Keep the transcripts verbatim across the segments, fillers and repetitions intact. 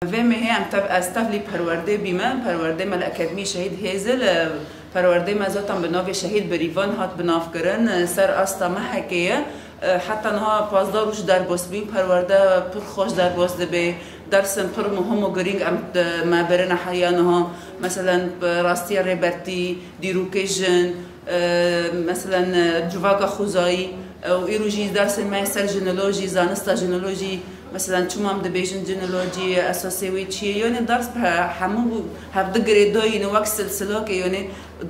Vê mehê em tev, ez tevlî perwerdê bîme, perwerdê me li Akademî Şehîd Hêzil, e, perwerdê me zaten bi navê Şehîd Birîvan hat binavkirin, e, ser asta mehekê ye. E, heta niha pazdeh roj derbas bîn, perwerde pir xweş derbas dibe, dersên pir muhim û girîng em, e, me birine heya niha, meselen, bi rastiya rêbertî, dîrokê jin, e, meselen, e, civaka xwezayî, e, û îro jî dersên me ser jinolojî, zanista jinolojî, meselen, çima em dibêjin jinolojî, esasê wê çi ye? Yanê ders bi he-, hemû hevdi girêdayî ne wek silsilakê, yanê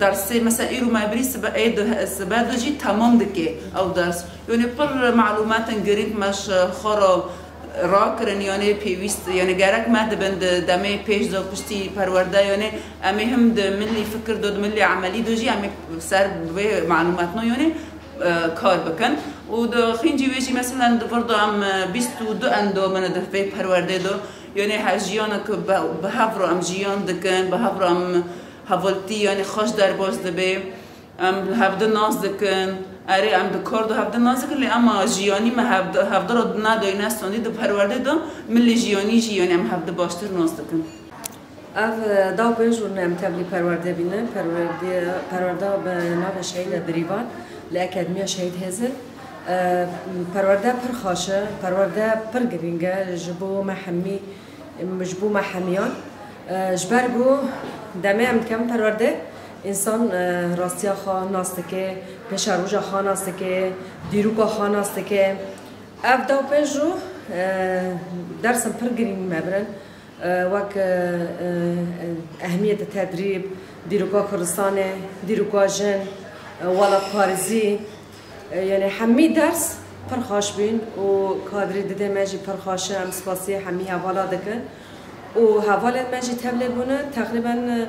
dersê, mesela, îro me birî sibe, ê di he-, sibe de jî temam dike ew ders. Yanê pir malûmatên girîng me ji xwe re rakirin, yanê pêwîst, yanê gerek me dibin di demê pêş de piştî perwerde, yanê em ê him di milî fikir de, di milî emelî de jî em ê ser vê malûmatna, yanê, e, kar bikin. Û di xîncî wê jî, meselen, di vir de em, e, bîst û du endam in di vê perwerdê de, yanê he-, jiyanek bi, bi hev re em jiyan dikin, bi hev re em hevaltî, yanê xweş derbas dibe. Em li hevdi nas dikin. Erê, em di kar de hevdi nas dikin, lê ema jiyanî me hevdi, hevdi re nedayîne standî di perwerdê de, milê jiyanî jî, yanî em hevdi baştir nas dikin. Ev, e, da pênc rûn em tevlî perwerdê bînin. Perwerdê, perwerde bi navê Şehîd Birîvan li Akademiya Şehîd Hêzil. E, perwerde pir xweş e, perwerde pir girîng e ji bo me hemî. Em ji bo me hemiyan, e, ji ber ku demê em dikevin perwerdê, însan, e, rastiya xwe nas dike, pêşeroja xwe nas dike, dîroka xwe nas dike. Ev da pênc rû, e, dersên pir girîng me birin, e, wek, e, e, ehmiyetê tedrîb, dîroka Kurdistanê, dîroka jin, e, welatparêzî. E, yanî hemî ders pir xweş bîn û kadrê didê me jî pir xweş e. Em spasî hemî hevala dikin û hevalên me jî tevlê bûne. Teqrîben, e,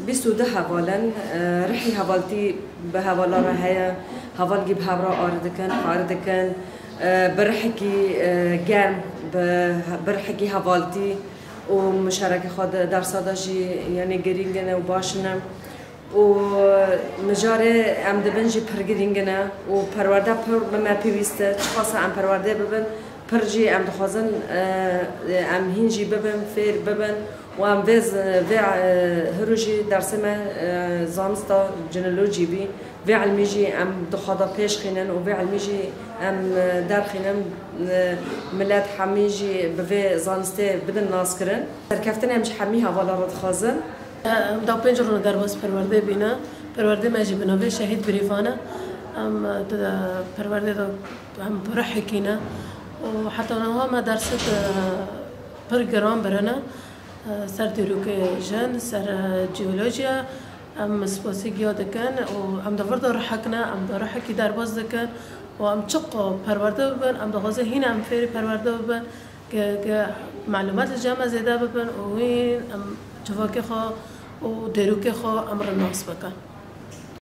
bîst û du heval in. E, rihî hevaltî bi hevala re heye. Hevalgî bi hev re arê dikin, qare dikin. E, bi rihekî, e, germ, bi, bi rihekî hevaltî û muşerekê xwe di dersa de jî, yanî, girîng in û baş in. Û mijarê em dibin jî pir girîng in e û perwerde pir bi me pêwîst e. Çiqasa em perwerdê bibin, pir jî em dixwazin, e, em hîn jî bibin, fêr bibin û em vê z-, vê, e, hirû jî dersê me, e, zanista jinolojî bî. Vê ilmî jî em di xwe de pêş xînin û vê ilmî jî em, e, derxînin, e, milet hemî jî bi vê zanistê bidin naskirin. Serkeftinê em ji hemî hevala re dixwazin. Em da pênc rûne derbas perwerdê bîne. Perwerdê me jî bi navê Şehîd Birîvan e. Em, e, di perwerdê de em bi rihekî ne û heta niha me dersê, e, pir giran birine. E, ser dîrokê jin, ser, e, jeolojiya, em spasî giya dikin û em di vir de rihek ne, em bi rihekî derbas dikin û em çiqo perwerde bibin, em dixwazin hîn em fêrî perwerde bibin. Ke, ke malûmat li cem me zêde bibin û wî em civakê xwe û dêrokê xwe em re nas bikin.